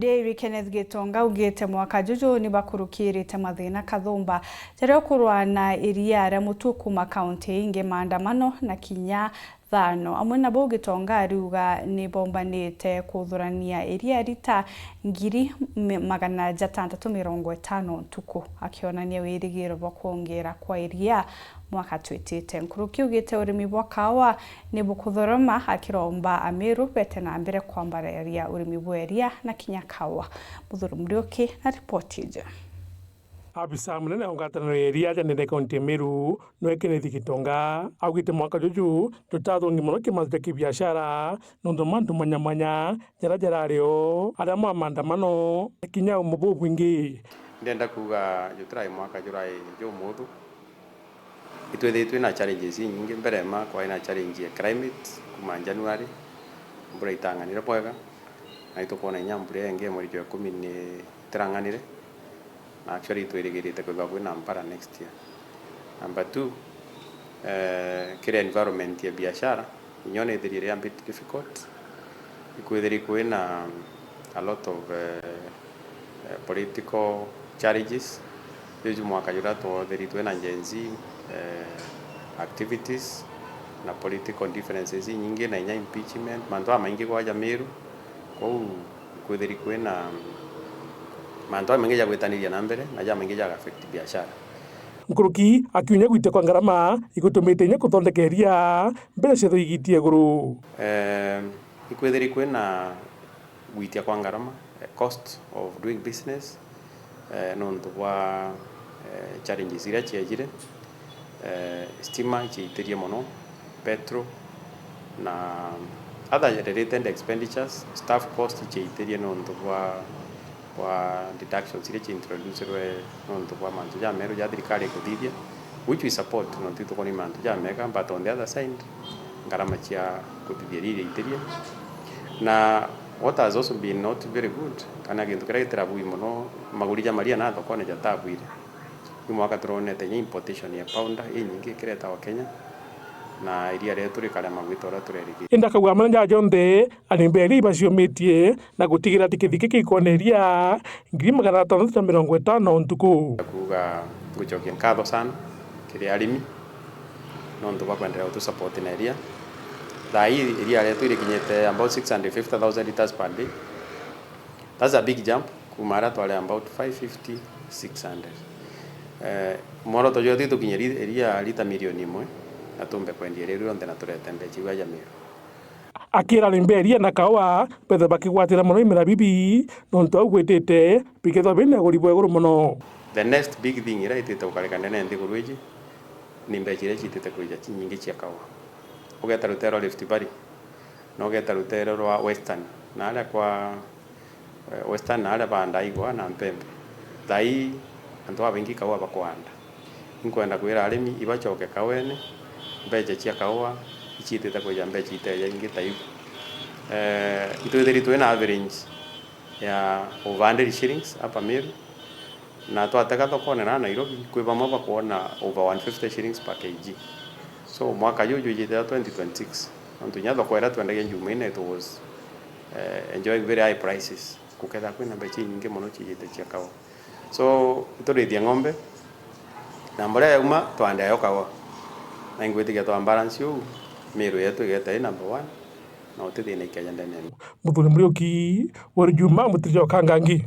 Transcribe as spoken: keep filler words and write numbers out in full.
Daily Kenneth Gitonga augite mwaka juju ni bakurukirite mathina kathumba jaria ukurwa na iria ria mutu kuma kaunti ingi, maandamano na kinya thano. Amwe na bau, Gitonga ariuga ni bombanite kuthurania iria rita ngiri magana jatantatu mirongo itano ntuku, akionania wirigiro bwa kwongera kwa iria mwaka twitite. Nkuruki augite urimi bwa kawa ni bukuthoroma, akiromba Amiru bete na mbere kwambararia urimi bwa iria na kinya kawa. Muthuri Muriuki na ripoti iji. Abisa munene wa ngwataniro ya iria ja ndene kaunti ya Meru, nwe Kenneth Gitonga, augite mwaka juju jutathungi mono kimantu ja kibiashara, nontu mantu mwanya mwanya jaria jarari o, aria mwa maandamano, kinya umo bubwingi. Ndenda kuuga jutirai mwaka jurai jumuthu. Itwithiritwe na challenges inyingi. Mbere ma kwari na challenge ya climate kuma January, mbura itang'anire bwega, na itukwona inya mbura ingi ya mweri jwa ikumi ni itirang'anire, na actually itwirigirite kwithirwa kwina mpara next year. Number two, eh, kiri environment ya biashara, inya ona ithirie iri a bit difficult, ikwithiri kwina a lot of, eh, eh, political challenges. Juju mwaka juria twothiritwe na Gen Z, eh, activities na political differences inyingi, na inya impeachment, mantu jamaingi gwaja Meru. Kwou ikwithiri kwina mantu jamaingi ja gwitaniria na mbere na jamaingi ja affect biashara. Nkuruki akiunya gwitia kwa ngarama igutumite inya kuthondeka iria mbeca ciathwa igitie iguru. Eh, ikwithiri kwina gwitia kwa ngarama, eh, cost of doing business, eh, nontu bwa, eh, challenges iria ciejire, eh, stima iciaitirie mono, petrol, na other related expenditures, staff cost iciaitirie nontu bwa, bwa deductions iria ciintroducirwe nontu bwa mantu jameru ja thirikari ikuthithia, which we support, nontu itukwona ni mantu jamega, but on the other side, ngarama cia kuthithia iria iriaitirie. Na what has also been not very good, kana gintu kiria gitirabui mono, maguri ja maria na thokone jatabwire. Ni mwaka turonete inya importation ya powder inyingi ikiretagwa Kenya, na iria rietu rikarema gwita uria turerigirite. Indi akauga amwe na jaja jonthe, arimi ba iria ibaciumitie na gutigira ati kithiki kikona iria ngiri magana atantatu na mirongo itano ntuku. Kuuga ngucokia nkatho sana kiri arimi nontu bwa kwenderea gutu support na iria. Thaa ii iria rietu irikinyite about six hundred fifty thousand liters per day. That's a big jump kuma aria twari about five fifty, six hundred. Eh, mworoto jwetu itukinye ri-, iria lita milioni imwe, na tumbe kwendia iria rionthe na turete mbeca iu aja Meru. Akira arimi ba iria na kaua bethe bakigwatira mono imera bibi, nontu au gwitite bikethwa bina uguri bwa iguru mono. The next big thing iria itite gukarika ndene nthiguru iji ni mbeca iria ciitite kwija cinyingi cia kaua. Ugeta rutere rwa Rift Valley, na ugeta rutere rwa Western, na aria kwa, eh, Western na aria baandaa igwa na mpembe. Thaa ii antu babaingi kaua bakwanda. Inkwenda kwira arimi ibacoke kauene, mbeca cia kaua iciitite kwija mbeca iteja ingi ta iu. Eh, itwithiritwe na average ya over hundred shillings hapa Meru, na twatega thokone na Nairobi, kwi bamwe bakwona over one fifty shillings per K G. So mwaka juju ujite wa twenty twenty-six, nontu inya thoko iria twendagia Jumaine, it was, eh, enjoying very high prices, gukethira kwina mbeca inyingi mono ciijite cia kaua. So iturithia ng'ombe, na mborea yauma twande ayo kaua, na ingwitikia twa balance uu, Meru yetu igeta i number one, na uti thina ikeja ndene. Muthuri Muriuki, Weri Juma, Mutiri wa Kangangi.